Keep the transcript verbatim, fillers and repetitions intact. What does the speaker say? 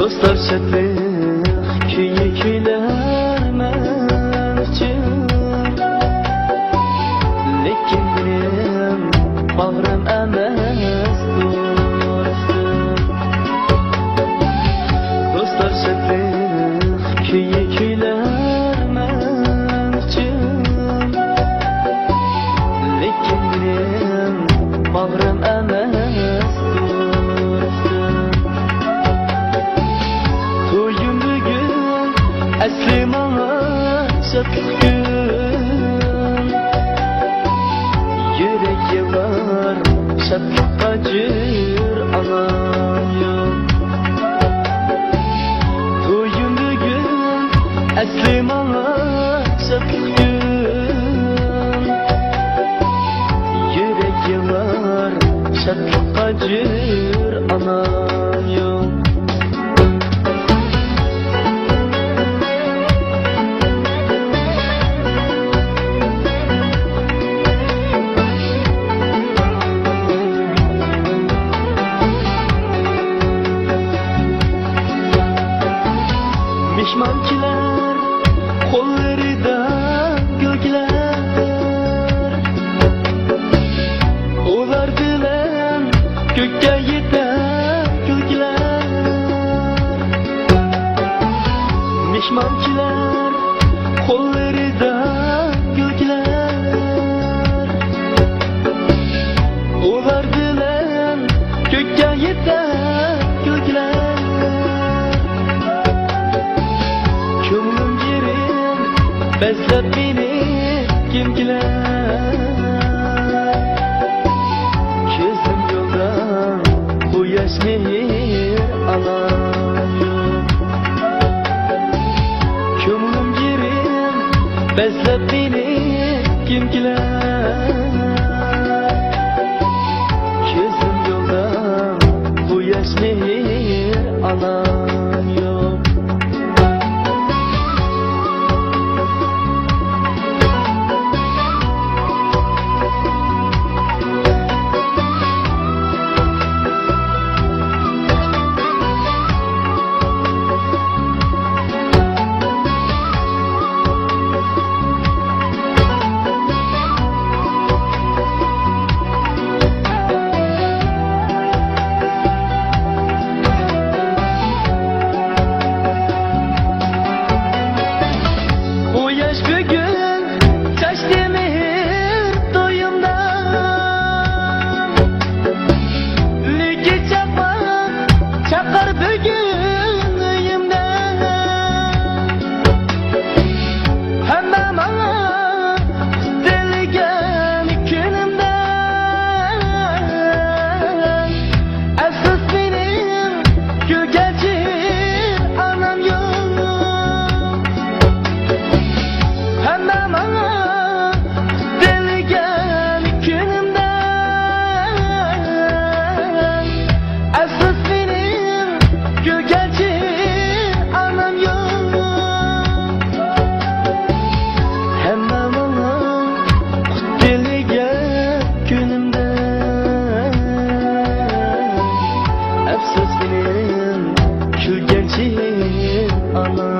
دوستلار شادلىق كۈيى كۈيلەر مەن ئۈچۈن، لېكىن مېنىڭ باغرىم ئەمەس دوستۇم. دوستلار شادلىق كۈيى كۈيلەر مەن ئۈچۈن، لېكىن مېنىڭ باغرىم ئەمەس دوستۇم. تويۇم بۈگۈن ئەسلى ماڭا شادلىق كۈن. يۈرەك يىغلار شادلىققا جۈرئانام يوق. تويۇم بۈگۈن ئەسلى ماڭا شادلىق كۈن. يۈرەك يىغلار شادلىققا جۈرئانام يوق. مېھمان كېلەر قوللىرىدا گۈلكىلەر، ئۇلار بىلەن كۆككە يېتەر كۈلكىلەر. مېھمان كېلەر قوللىرىدا گۈلكىلەر، ئۇلار بىلەن كۆككە يېتەر كۈلكىلەر. كۆڭلۈم يېرىم بەزلەپ مېنى كىم كېلەر؟ كۆزۈم يولدا قۇياش مېھىر ئانام يوق. كۆڭلۈم يېرىم بەزلەپ مېنى كىم كېلەر؟ كۆزۈم يولدا قۇياش مېھىر ئانام يوق. قۇياش بۈگۈن چاچتى مېھىر تويۇمدا، لېكىن چاقماق چاقار بۈگۈن ئۆيۈمدە. ھەممە ماڭا تىلىگەن كۈنۈمدە، ئەپسۇس مېنىڭ كۈلكەنچى ئانام يوق. ھەممە ماڭا تىلىگەن كۈنۈمدە، ئەپسۇس مېنىڭ كۈلكەنچى ئانام يوق. ھەممە ماڭا قۇت تىلىگەن كۈنۈمدە، ئەپسۇس مېنىڭ كۈلكەنچى ئانام.